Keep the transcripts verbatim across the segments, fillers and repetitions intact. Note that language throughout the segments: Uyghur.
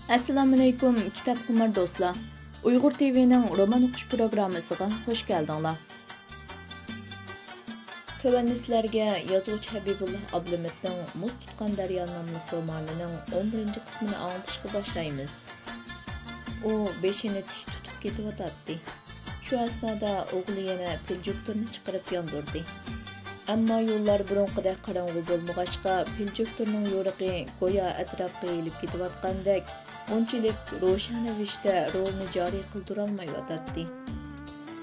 ئەسسالامۇئەلەيكۇم، كىتابخۇمار دوستلار! ئۇيغۇر تىۋىنىڭ رومان ئوقۇش پروگراممىسىغا خۇش كەلدىڭلار. تۆۋەندە سىلەرگە يازغۇچى ھەبىبۇللا ئابلىمىتنىڭ مۇز تۇتقان دەريا ناملىق رومانىنىڭ ئون بىرىنچى قىسمىنى ئاڭلىتىشقا باشلايمىز. ئۇ بېشىنى تىك تۇتۇپ كېتىۋاتاتتى. شۇ ئەسنادا ئوغلى يەنە پىلجوكتورنى چىقىرىپ ياندۇردى. ئەمما يوللار بۇرۇنقىدەك قاراڭغۇ بولمىغاچقا، پىلجوكتورنىڭ يورۇقى گويا ئەتراپقا يېيىلىپ كېتىۋاتقاندەك، ئۇنچىلىك روشەن رەۋىشتە رولىنى جارى قىلدۇرالمايۋاتاتتى.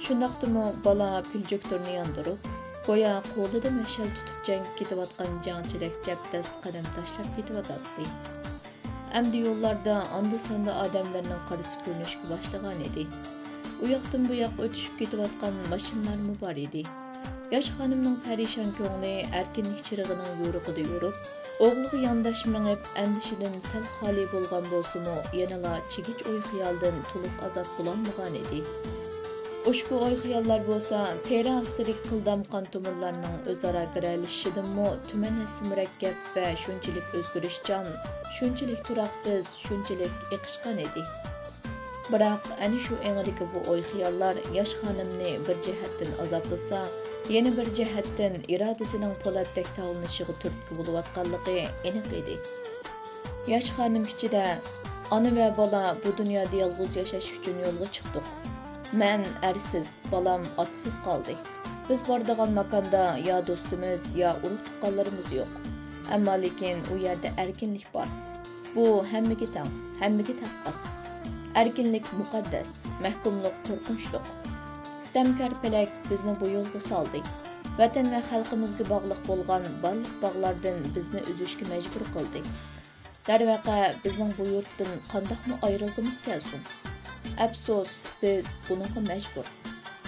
شۇنداقتىمۇ بالا پىلجوكتورنى ياندۇرۇپ، گويا قولىدا مەشئەل تۇتۇپ جەڭگە كېتىۋاتقان جەڭچىدەك چەپدەس قەدەم تاشلاپ كېتىۋاتاتتى. ئەمدى يوللاردا ئاندا-ساندا ئادەملەرنىڭ قارىسى كۆرۈنۈشكە باشلىغانىدى. ئۇ ياقتىن بۇ ياققا ئۆتۈشۈپ كېتىۋاتقان ماشىنىلارمۇ بار ئىدى. ياش خانىمنىڭ پەرىشان كۆڭلى ئەركىنلىك چىرىغىنىڭ يورۇقىدا يورۇپ، ئوغلىغا يانداش مېڭىپ، ئەندىشىدىن سەل خالىي بولغان بولسىمۇ، يەنىلا چىگىچ ئوي-خىيالدىن تولۇق ئازاد بولالمىغانىدى. ئۇشبۇ ئوي-خىياللار بولسا تېرە ئاستىدىكى قىلدام قان تومۇرلارنىڭ ئۆزئارا گىرەلىشىشىدىنمۇ تۈمەن ھەسسە مۇرەككەپ ۋە شۇنچىلىك ئۆزگىرىشچان، شۇنچىلىك تۇراقسىز، شۇنچىلىك ئېقىشقان ئىدى. بىراق، ئەنە شۇ ئېڭىدىكى بۇ ئوي-خىياللار ياش خانىمنى بىر جەھەتتىن ئازابلىسا، يەنە بىر جەھەتتىن ئىرادىسىنىڭ پولاتتەك تاۋلىنىشىغا تۈرتكە بولۇۋاتقانلىقى ئېنىق ئىدى. ياش خانىم ئىچىدە، «ئانا ۋە بالا بۇ دۇنيادا يالغۇز ياشاش ئۈچۈن يولغا چىقتۇق. مەن ئەرسىز، بالام ئاتىسىز قالدى. بىز بارىدىغان ماكاندا يا دوستىمىز، يا ئۇرۇق-تۇغقانلىرىمىز يوق. ئەمما لېكىن ئۇ يەردە ئەركىنلىك بار. بۇ ھەممىگە تەڭ، ھەممىگە تەققاس. ئەركىنلىك مۇقەددەس، مەھكۇملۇق قورقۇنچلۇق. ستەمكار پەلەك بىزنى بۇ يولغا سالدى. ۋەتەن ۋە خەلقىمىزگە باغلىق بولغان بارلىق باغلاردىن بىزنى ئۈزۈشكە مەجبۇر قىلدى. دەرۋەقە، بىزنىڭ بۇ يۇرتتىن قانداقمۇ ئايرىلغۇمىز كەلسۇن؟ ئەپسۇس، بىز بۇنىڭغا مەجبۇر.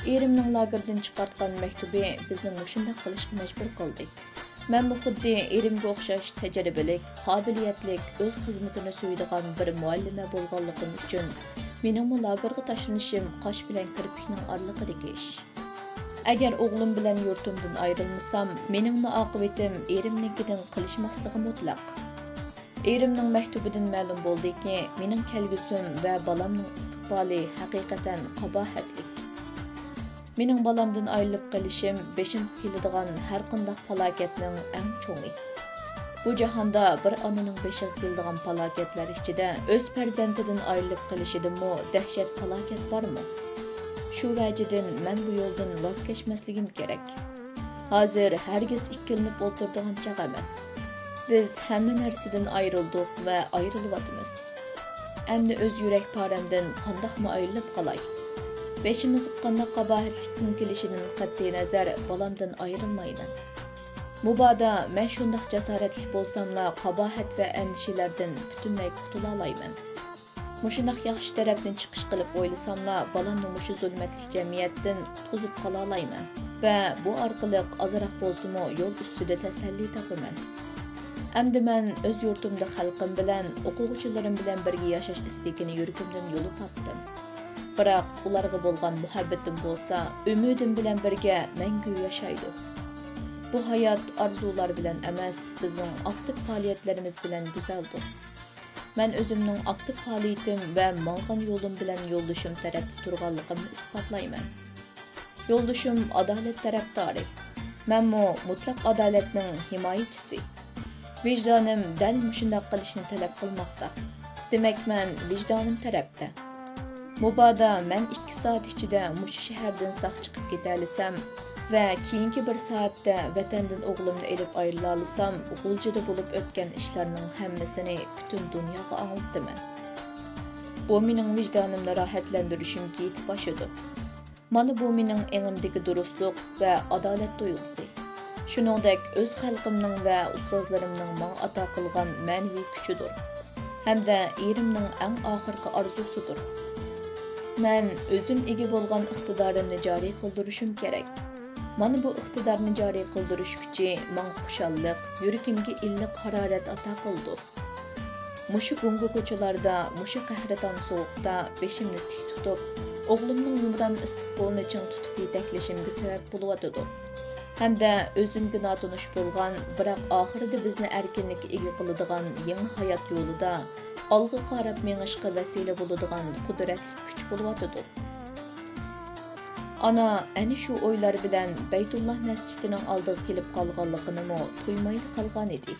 ئېرىمنىڭ لاگېردىن چىقارتقان مەكتۇبى بىزنى مۇشۇنداق قىلىشقا مەجبۇر قىلدى. مەنمۇ خۇددى ئېرىمگە ئوخشاش تەجرىبىلىك، قابىلىيەتلىك، ئۆز خىزمىتىنى سۆيىدىغان بىر مۇئەللىمە بولغانلىقىم ئۈچۈن، مېنىڭمۇ لاگېرغا تاشلىنىشىم قاش بىلەن كىرپىكنىڭ ئارىلىقىدىكى ئىش. ئەگەر ئوغلۇم بىلەن يۇرتۇمدىن ئايرىلمىسام، مېنىڭمۇ ئاقىۋىتىم ئېرىمنىڭكىدىن قېلىشماسلىقى مۇتلەق. ئېرىمنىڭ مەكتۇبىدىن مەلۇم بولدىكى، مېنىڭ كەلگۈسۈم ۋە بالامنىڭ ئىستىقبالى ھەقىقەتەن قاباھەتلىك. مېنىڭ بالامدىن ئايرىلىپ قېلىشىم بېشىمغا كېلىدىغان ھەرقانداق پالاكەتنىڭ ئەڭ چوڭى. بۇ جاھاندا بىر ئانىنىڭ بېشىغا كېلىدىغان پالاكەتلەر ئىچىدە ئۆز پەرزەنتىدىن ئايرىلىپ قېلىشىدىنمۇ دەھشەت پالاكەت بارمۇ؟ شۇ ۋەجىدىن مەن بۇ يولدىن ۋاز كەچمەسلىكىم كېرەك. ھازىر ھەرگىز ئىككىلىنىپ ئولتۇرىدىغان چاغ ئەمەس. بىز ھەممە نەرسىدىن ئايرىلدۇق ۋە ئايرىلىۋاتىمىز. ئەمدى ئۆز يۈرەك پارەمدىن قانداقمۇ ئايرىلىپ قالاي؟ بېشىمىزغا قانداق قاباھەتلىك كۈن كېلىشىدىن قەتئىينەزەر، بالامدىن ئايرىلمايمەن. مۇبادا مەن شۇنداق جاسارەتلىك بولساملا، قاباھەت ۋە ئەندىشىلەردىن پۈتۈنلەي قۇتۇلالايمەن. مۇشۇنداق ياخشى تەرەپتىن چىقىش قىلىپ ئويلىساملا، بالامنى مۇشۇ زۇلمەتلىك جەمئىيەتتىن قۇتقۇزۇپ قالالايمەن ۋە بۇ ئارقىلىق ئازراق بولسىمۇ يول ئۈستىدە تەسەللى تاپىمەن. ئەمدى مەن ئۆز يۇرتۇمدا خەلقىم بىلەن، ئوقۇغۇچىلىرىم بىلەن بىرگە ياشاش ئىستىكىنى يۈرىكىمدىن يۇلۇپ ئاتتىم. بىراق ئۇلارغا بولغان مۇھەببىتىم بولسا ئۈمىدىم بىلەن بىرگە مەڭگۈ ياشايدۇ. بۇ ھايات ئارزۇلار بىلەن ئەمەس، بىزنىڭ ئاكتىپ پائالىيەتلىرىمىز بىلەن گۈزەلدۇر. مەن ئۆزۈمنىڭ ئاكتىپ پائالىيىتىم ۋە ماڭغان يولۇم بىلەن يولدىشىم تەرەپتە تۇرغانلىقىمنى ئىسپاتلايمەن. يولدىشىم ئادالەت تەرەپدارى. مەنمۇ مۇتلەق ئادالەتنىڭ ھىمايىچىسى. ۋىجدانىم دەل مۇشۇنداق قىلىشنى تەلەپ قىلماقتا. دېمەك، مەن ۋىجدانىم تەرەپتە. مۇبادا مەن ئىككى سائەت ئىچىدە مۇشۇ شەھەردىن ساق چىقىپ كېتەلىسەم ۋە كېيىنكى بىر سائەتتە ۋەتەندىن ئوغلۇمنى ئېلىپ ئايرىلالىسام، غۇلجىدا بولۇپ ئۆتكەن ئىشلارنىڭ ھەممىسىنى پۈتۈن دۇنياغا ئاڭلىتىمەن. بۇ مېنىڭ ۋىجدانىمنى راھەتلەندۈرۈشۈمگە يېتىپ ئاشىدۇ. مانا بۇ مېنىڭ ئېڭىمدىكى دۇرۇسلۇق ۋە ئادالەت تۇيغۇسى. شۇنىڭدەك ئۆز خەلقىمنىڭ ۋە ئۇستازلىرىمنىڭ ماڭا ئاتا قىلغان مەنىۋى كۈچىدۇر. ھەمدە ئېرىمنىڭ ئەڭ ئاخىرقى ئارزۇسىدۇر. مەن ئۆزۈم ئىگە بولغان ئىقتىدارىمنى جارى قىلدۇرۇشۇم كېرەك. مانا بۇ ئىقتىدارنى جارى قىلدۇرۇش كۈچى ماڭا خۇشاللىق، يۈرىكىمگە ئىللىق ھارارەت ئاتا قىلىدۇ. مۇشۇ گۇڭگا كوچىلاردا، مۇشۇ قەھرىتان سوغۇقتا بېشىمنى تىك تۇتۇپ، ئوغلۇمنىڭ يۇمران ئىسسىق قولىنى چىڭ تۇتۇپ يېتەكلىشىمگە سەۋەب بولۇۋاتىدۇ. ھەمدە ئۆزۈمگە ناتونۇش بولغان، بىراق ئاخىرىدا بىزنى ئەركىنلىككە ئىگە قىلىدىغان يېڭى ھايات يولىدا ئالغا قاراپ مېڭىشقا ۋەسىلە بولىدىغان قۇدرەتلىك كۈچ بولۇۋاتىدۇ. ئانا ئەنە شۇ ئويلار بىلەن بەيتۇللا مەسچىتىنىڭ ئالدىغا كېلىپ قالغانلىقىنىمۇ تۇيمايلا قالغان ئىدى.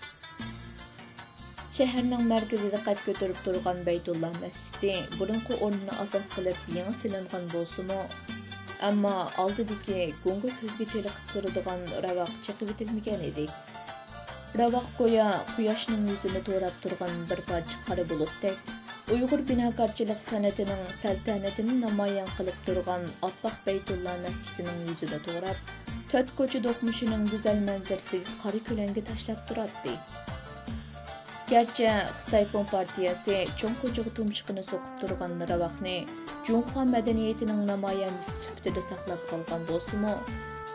شەھەرنىڭ مەركىزىدە قەد كۆتۈرۈپ تۇرغان بەيتۇللا مەسچىتى بۇرۇنقى ئورنىنى ئاساس قىلىپ يېڭى سېلىنغان بولسىمۇ، ئەمما ئالدىدىكى گۇڭگا كۆزگە چېلىقىپ تۇرىدىغان راۋاق چېقىۋېتىلمىگەن ئىدى. راۋاق گويا قۇياشنىڭ يۈزىنى توراپ تۇرغان بىر پارچە قارا بۇلۇتتەك، ئۇيغۇر بىناكارچىلىق سەنئىتىنىڭ سەلتەنىتىنى نامايان قىلىپ تۇرغان ئاپئاق بەيتۇللا مەسچىتىنىڭ يۈزىنى توراپ، تۆت كوچا دوقمۇشىنىڭ گۈزەل مەنزىرىسىگە قارا كۆلەڭگە تاشلاپ تۇراتتى. گەرچە خىتاي كومپارتىيەسى چوڭ كوچىغا تۇمشۇقىنى سوقۇپ تۇرغان راۋاقنى جۇڭخۇا مەدەنىيىتىنىڭ نامايەندىسى سۈپىتىدە ساقلاپ قالغان بولسىمۇ،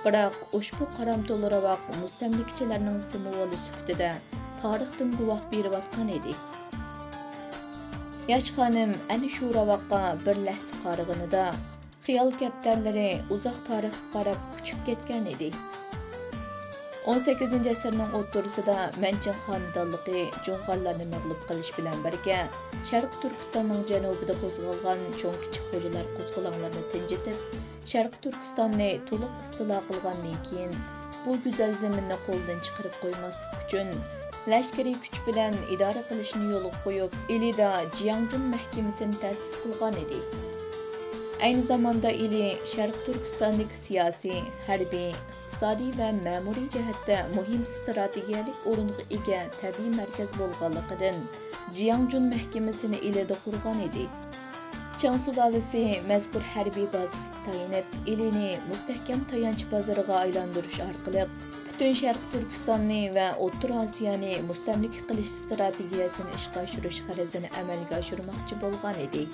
بىراق ئۇشبۇ قارامتۇل راۋاق مۇستەملىكىچىلەرنىڭ سىمۋولى سۈپىتىدە تارىختىن گۇۋاھ بېرىۋاتقان ئىدى. ياش خانىم ئەنە شۇ راۋاققا بىر لەھزە قارىغىنىدا، خىيال كەپتەرلىرى ئۇزاق تارىخقا قاراپ ئۇچۇپ كەتكەن ئىدى. ئون سەككىزىنچى ئەسىرنىڭ ئوتتۇرىسىدا مەنچىڭ خانىدانلىقى جۇڭغارلارنى مەغلۇپ قىلىش بىلەن بىرگە، شەرقىي تۈركىستاننىڭ جەنۇبىدا قوزغالغان چوڭ-كىچىك خوجىلار قوزغىلاڭلىرىنى تىنچىتىپ، شەرقىي تۈركىستاننى تولۇق ئىستىلا قىلغاندىن كېيىن، بۇ گۈزەل زېمىننى قولدىن چىقىرىپ قويماسلىق ئۈچۈن، لەشكىرىي كۈچ بىلەن ئىدارە قىلىشنى يولغا قويۇپ، ئىلىدا جياڭجۈن مەھكىمىسىنى تەسىس قىلغان ئىدى. ئەينى زاماندا ئىلى شەرقىي تۈركىستاندىكى سىياسىي، ھەربىي، ئىقتىسادىي ۋە مەمۇرىي جەھەتتە مۇھىم ستراتېگىيەلىك ئورۇنغا ئىگە تەبىئىي مەركەز بولغانلىقىدىن، جياڭجۈن مەھكىمىسىنى ئىلىدا قۇرغان ئىدى. چىڭ سۇلالىسى مەزكۇر ھەربىي بازىسىغا تايىنىپ، ئىلىنى مۇستەھكەم تايانچ بازىرىغا ئايلاندۇرۇش ئارقىلىق، پۈتۈن شەرقىي تۈركىستاننى ۋە ئوتتۇرا ئاسىيانى مۇستەملىكە قىلىش ستراتېگىيەسىنى ئىشقا ئاشۇرۇش غەرىزىنى ئەمەلگە ئاشۇرماقچى بولغان ئىدى.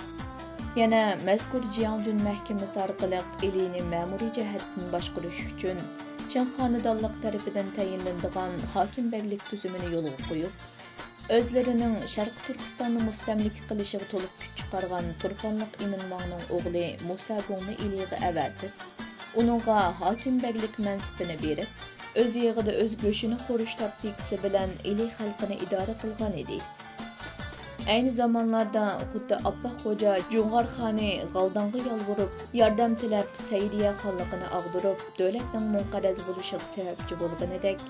يەنە مەزكۇر جياڭجۈن مەھكىمىسى ئارقىلىق ئىلىنى مەمۇرىي جەھەتتىن باشقۇرۇش ئۈچۈن، چىڭ خانىدانلىقى تەرىپىدىن تەيىنلىنىدىغان ھاكىم بەگلىك تۈزۈمىنى يولغا قويۇپ، ئۆزلىرىنىڭ شەرقىي تۈركىستاننى مۇستەملىكە قىلىشىغا تولۇق كۈچ چىقارغان تۇرپانلىق ئىمىن ماڭنىڭ ئوغلى مۇسا گۇڭنى ئىلىغا ئەۋەتىپ، ئۇنىڭغا ھاكىم بەگلىك مەنسىپىنى بېرىپ، ئۆز يېغىدا ئۆز گۆشىنى قورۇش تاكتىكىسى بىلەن ئىلى خەلقىنى ئىدارە قىلغان ئىدى. ئەينى زامانلاردا خۇددى ئاپئاق خوجا جۇڭغار خانى غالداڭغا يالۋۇرۇپ، ياردەم تىلەپ، سەئىدىيە خانلىقىنى ئاغدۇرۇپ، دۆلەتنىڭ مۇنقەرز بولۇشىغا سەۋەبچى بولغىنىدەك،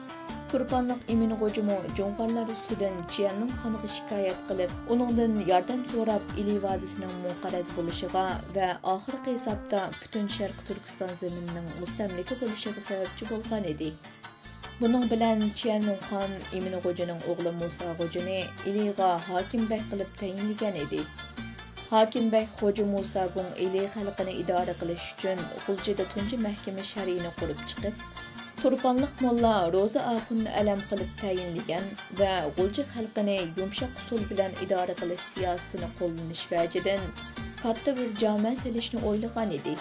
تۇرپانلىق ئىمىن غوجىمۇ جۇڭغارلار ئۈستىدىن چيەنلۇڭ خانغا شىكايەت قىلىپ، ئۇنىڭدىن ياردەم سوراپ، ئىلى ۋادىسىنىڭ مۇنقەرز بولۇشىغا ۋە ئاخىرقى ھېسابتا پۈتۈن شەرقىي تۈركىستان زېمىنىنىڭ مۇستەملىكە بولۇشىغا سەۋەبچى بولغان ئىدى. بۇنىڭ بىلەن چيەنلۇڭ خان ئىمىن غوجىنىڭ ئوغلى مۇسا غوجىنى ئىلىغا ھاكىم بەگ قىلىپ تەيىنلىگەن ئىدى. ھاكىم بەگ خوجا مۇسا گۇڭ ئىلى خەلقىنى ئىدارە قىلىش ئۈچۈن غۇلجىدا تۇنجى مەھكىمە شەرئىنى قۇرۇپ چىقىپ، تۇرپانلىق موللا روزى ئاخۇننى ئەلەم قىلىپ تەيىنلىگەن ۋە غۇلجا خەلقىنى يۇمشاق ئۇسۇل بىلەن ئىدارە قىلىش سىياسىتىنى قوللىنىش ۋەجىدىن كاتتا بىر جامە سېلىشنى ئويلىغان ئىدى.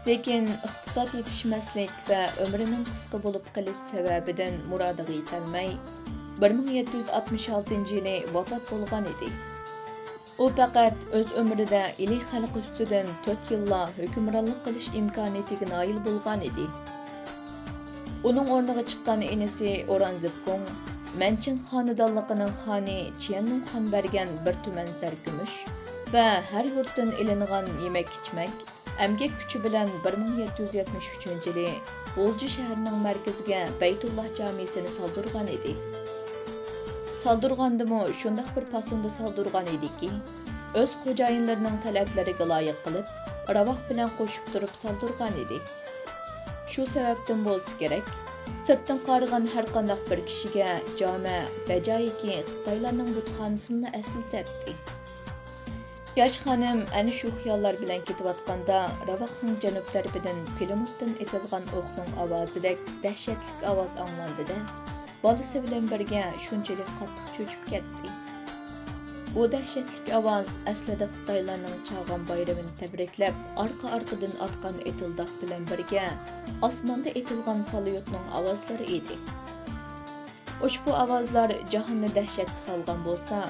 لېكىن ئىقتىساد يېتىشمەسلىك ۋە ئۆمرىنىڭ قىسقا بولۇپ قېلىشى سەۋەبىدىن مۇرادىغا يېتەلمەي، بىر مىڭ يەتتە يۈز ئاتمىش ئالتىنچى يىلى ۋاپات بولغان ئىدى. ئۇ پەقەت ئۆز ئۆمرىدە ئىلى خەلقى ئۈستىدىن تۆت يىللا ھۆكۈمرانلىق قىلىش ئىمكانىيىتىگە نائىل بولغان ئىدى. ئۇنىڭ ئورنىغا چىققان ئىنىسى ئورانزېب گۇڭ مەنچىڭ خانىدانلىقىنىڭ خانى چيەنلۇڭ خان بەرگەن بىر تۈمەن زەر كۈمۈش ۋە ھەر يۇرتتىن ئېلىنغان يېمەك-ئىچمەك، ئەمگەك كۈچى بىلەن بىر مىڭ يەتتە يۈز يەتمىش ئۈچىنچى يىلى غۇلجا شەھىرىنىڭ مەركىزىگە بەيتۇللا جامىسىنى سالدۇرغان ئىدى. سالدۇرغاندىمۇ شۇنداق بىر پاسوندا سالدۇرغان ئىدىكى، ئۆز خوجايىنلىرىنىڭ تەلەپلىرىگە لايىق قىلىپ، راۋاق بىلەن قوشۇپ تۇرۇپ سالدۇرغان ئىدى. شۇ سەۋەبتىن بولسا كېرەك، سىرتتىن قارىغان ھەرقانداق بىر كىشىگە جامە بەجايىكى خىتايلارنىڭ بۇتخانىسىنىلا ئەسلىتەتتى. ياش خانىم ئەنە شۇ خىياللار بىلەن كېتىۋاتقاندا، راۋاقنىڭ جەنۇب تەرىپىدىن پىلىموتتىن ئېتىلغان ئوقنىڭ ئاۋازىدەك دەھشەتلىك ئاۋاز ئاڭلاندى-دە، بالىسى بىلەن بىرگە شۇنچىلىك قاتتىق چۆچۈپ كەتتى. بۇ دەھشەتلىك ئاۋاز ئەسلىدە خىتايلارنىڭ چاغان بايرىمىنى تەبرىكلەپ، ئارقا-ئارقىدىن ئاتقان ئېتىلداق بىلەن بىرگە ئاسماندا ئېتىلغان ساليۇتنىڭ ئاۋازلىرى ئىدى. ئۇشبۇ ئاۋازلار جاھاننى دەھشەتكە سالغان بولسا،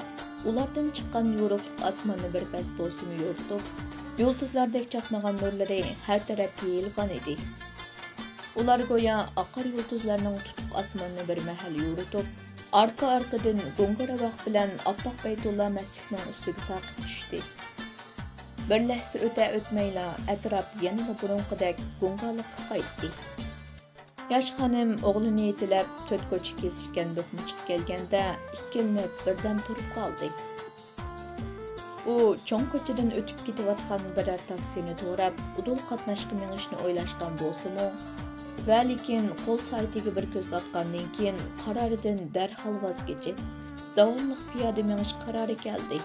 ئۇلاردىن چىققان يورۇقلۇق ئاسماننى بىر پەس بولسىمۇ يورۇتۇپ، يۇلتۇزلاردەك چاقنىغان نۇرلىرى ھەر تەرەپكە يېيىلغان ئىدى. ئۇلار گويا ئاقار يۇلتۇزلارنىڭ تۇتۇق ئاسمىنىنى بىر مەھەل يورۇتۇپ، ئارقا-ئارقىدىن گۇڭگا راۋاق بىلەن ئاپئاق بەيتۇللا مەسچىتىنىڭ ئۈستىگە ساقىت چۈشتى. بىر لەھزە ئۆتە-ئۆتمەيلا ئەتراپ يەنىلا بۇرۇنقىدەك گۇڭگالىققا قايتتى. ياش خانىم ئوغلىنى يېتىلەپ، تۆت كوچا كېسىشكەن دوقمۇشقا كەلگەندە، ئىككىلىنىپ بىردەم تۇرۇپ قالدى. ئۇ چوڭ كوچىدىن ئۆتۈپ كېتىۋاتقان بىرەر تاكسىنى توراپ، ئۇدۇل قاتناشقا مېڭىشنى ئويلاشقان بولسىمۇ، ۋە لېكىن قول سائىتىگە بىر كۆز ئاتقاندىن كېيىن، قارارىدىن دەرھال ۋاز كېچىپ، داۋاملىق پىيادە مېڭىش قارارى كەلدى.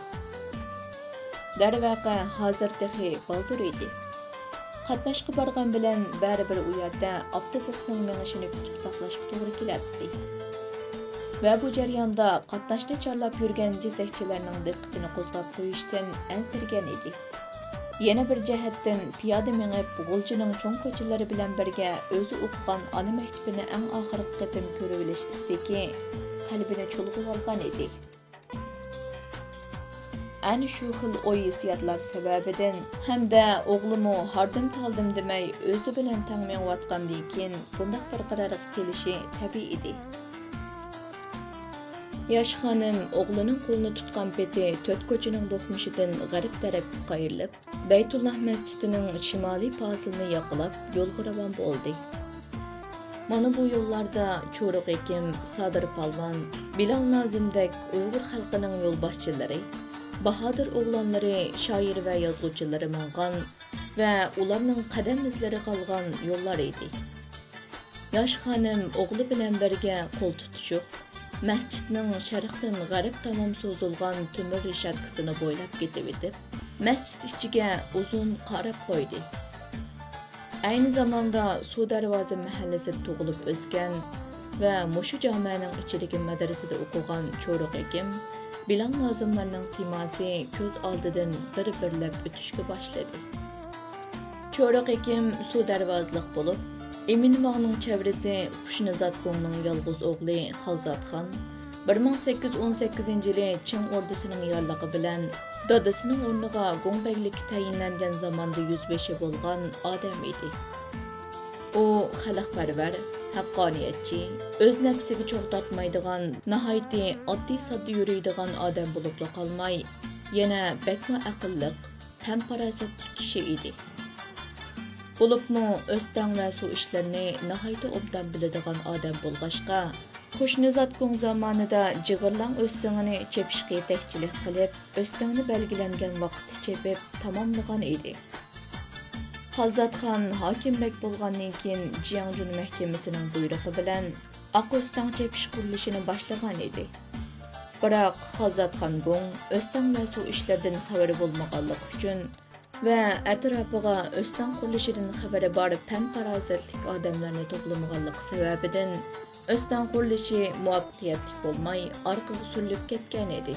دەرۋەقە، ھازىر تېخى بالدۇر ئىدى. قاتناشقا بارغان بىلەن بەرىبىر ئۇ يەردە ئاپتوبۇسنىڭ مېڭىشىنى كۈتۈپ ساقلاشقا توغرا كېلەتتى. ۋە بۇ جەرياندا قاتناشنى چارلاپ يۈرگەن جېزەكچىلەرنىڭ دىققىتىنى قوزغاپ قويۇشتىن ئەنسىرىگەن ئىدى. يەنە بىر جەھەتتىن، پىيادە مېڭىپ، غۇلجىنىڭ چوڭ كوچىلىرى بىلەن بىرگە ئۆزى ئوقۇغان ئانا مەكتىپىنى ئەڭ ئاخىرقى قېتىم كۆرۈۋېلىش ئىستىكى قەلبىنى چۇلغىۋالغان ئىدى. ئەنە شۇ خىل ئوي-ھېسسىياتلار سەۋەبىدىن ھەمدە ئوغلىمۇ ھاردىم-تالدىم دېمەي، ئۆزى بىلەن تەڭ مېڭىۋاتقاندىن كېيىن، بۇنداق بىر قارارغا كېلىشى تەبىئىي ئىدى. ياش خانىم ئوغلىنىڭ قولىنى تۇتقان پېتى تۆت كوچىنىڭ دوقمۇشىدىن غەرب تەرەپكە قايرىلىپ، بەيتۇللا مەسچىتىنىڭ شىمالىي پاسىلىنى ياقىلاپ، يولغا راۋان بولدى. مانا بۇ يوللاردا چورۇق ھېكىم، سادىر پالۋان، بىلال نازىمدەك ئۇيغۇر خەلقىنىڭ يولباشچىلىرى، باھادىر ئوغلانلىرى، شائىر ۋە يازغۇچىلىرى ماڭغان ۋە ئۇلارنىڭ قەدەم ئىزلىرى قالغان يوللار ئىدى. ياش خانىم ئوغلى بىلەن بىرگە قول تۇتۇشۇپ، مەسچىتنىڭ شەرقتىن غەرب تامام سوزۇلغان تۆمۈر رېشاتكىسىنى بويلاپ كېتىۋېتىپ، مەسچىت ئىچىگە ئۇزۇن قاراپ قويدى. ئەينى زاماندا سۇ دەرۋازا مەھەللىسىدە تۇغۇلۇپ ئۆسكەن ۋە مۇشۇ جامەنىڭ ئىچىدىكى مەدرىسىدە ئوقۇغان چورۇق ھېكىم، بىلال نازىملارنىڭ سىيماسى كۆز ئالدىدىن بىر-بىرلەپ ئۆتۈشكە باشلىدى. چورۇق ھېكىم سۇ دەرۋازىلىق بولۇپ، ئىمىنۋاڭنىڭ چەۋرىسى خۇشنىزات گۇڭنىڭ يالغۇز ئوغلى خالزاتخان، بىر مىڭ سەككىز يۈز ئون سەككىزىنچى يىلى چىڭ ئوردىسىنىڭ يارلىقى بىلەن دادىسىنىڭ ئورنىغا گۇڭ بەگلىككە تەيىنلەنگەن زاماندا يۈزبېشى بولغان ئادەم ئىدى. ئۇ خەلقپەرۋەر، ھەققانىيەتچى، ئۆز نەپسىگە چوغ تارتمايدىغان، ناھايىتى ئاددىي-ساددا يۈرىدىغان ئادەم بولۇپلا قالماي، يەنە بەكمۇ ئەقىللىق، پەم-پاراسەتلىك كىشى ئىدى. بولۇپمۇ ئۆستەڭ ۋە سۇ ئىشلىرىنى ناھايىتى ئوبدان بىلىدىغان ئادەم بولغاچقا، خۇشنىزات گۇڭ زامانىدا جىغىرلاڭ ئۆستىڭىنى چېپىشقا يېتەكچىلىك قىلىپ، ئۆستەڭنى بەلگىلەنگەن ۋاقىتتا چېپىپ تاماملىغان ئىدى. خالزاتخان ھاكىم بەگ بولغاندىن كېيىن، جياڭجۈن مەھكىمىسىنىڭ بۇيرۇقى بىلەن ئاق ئۆستەڭ چېپىش قۇرۇلۇشىنى باشلىغان ئىدى. بىراق، خالزاتخان گۇڭ ئۆستەڭ ۋە سۇ ئىشلىرىدىن خەۋىرى بولمىغانلىقى ئۈچۈن ۋە ئەتراپىغا ئۆستەڭ قۇرۇلۇشىدىن خەۋىرى بار پەم-پاراسەتلىك ئادەملەرنى توپلىمىغانلىقى سەۋەبىدىن، ئۆستەڭ قۇرۇلۇشى مۇۋەپپەقىيەتلىك بولماي، ئارقىغا سۈرۈلۈپ كەتكەن ئىدى.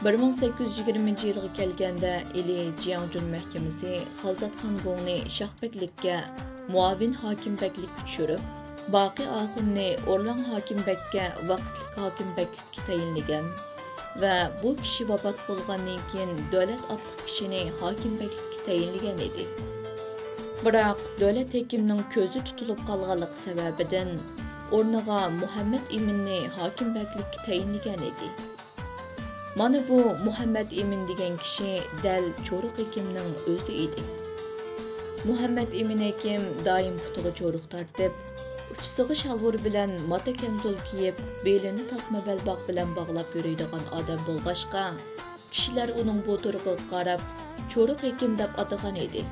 بىر مىڭ سەككىز يۈز يىگىرمىنچى يىلغا كەلگەندە، ئىلى جياڭجۈن مەھكىمىسى خالزاتخان گۇڭنى شاھ بەگلىككە مۇئاۋىن ھاكىم بەگلىككە چۈشۈرۈپ، باقى ئاخۇننى ئورلاڭ ھاكىم بەگكە ۋاقىتلىق ھاكىم بەگلىككە تەيىنلىگەن ۋە بۇ كىشى ۋاپات بولغاندىن كېيىن، دۆلەت ئاتلىق كىشىنى ھاكىم بەگلىككە تەيىنلىگەن ئىدى. بىراق، دۆلەت ھېكىمنىڭ كۆزى تۇتۇلۇپ قالغانلىقى سەۋەبىدىن، ئورنىغا مۇھەممەد ئىمىننى ھاكىم بەگلىككە تەيىنلىگەن ئىدى. مانا بۇ مۇھەممەد ئىمىن دېگەن كىشى دەل چورۇق ھېكىمنىڭ ئۆزى ئىدى. مۇھەممەد ئىمىن ھېكىم دائىم پۇتىغا چورۇق تارتىپ، ئۇچىسىغا شالۋۇر بىلەن ماتا كەمزۇل كىيىپ، بېلىنى تاسما بەلباغ بىلەن باغلاپ يۈرىدىغان ئادەم بولغاچقا، كىشىلەر ئۇنىڭ بۇ تۇرقىغا قاراپ، چورۇق ھېكىم دەپ ئاتىغان ئىدى.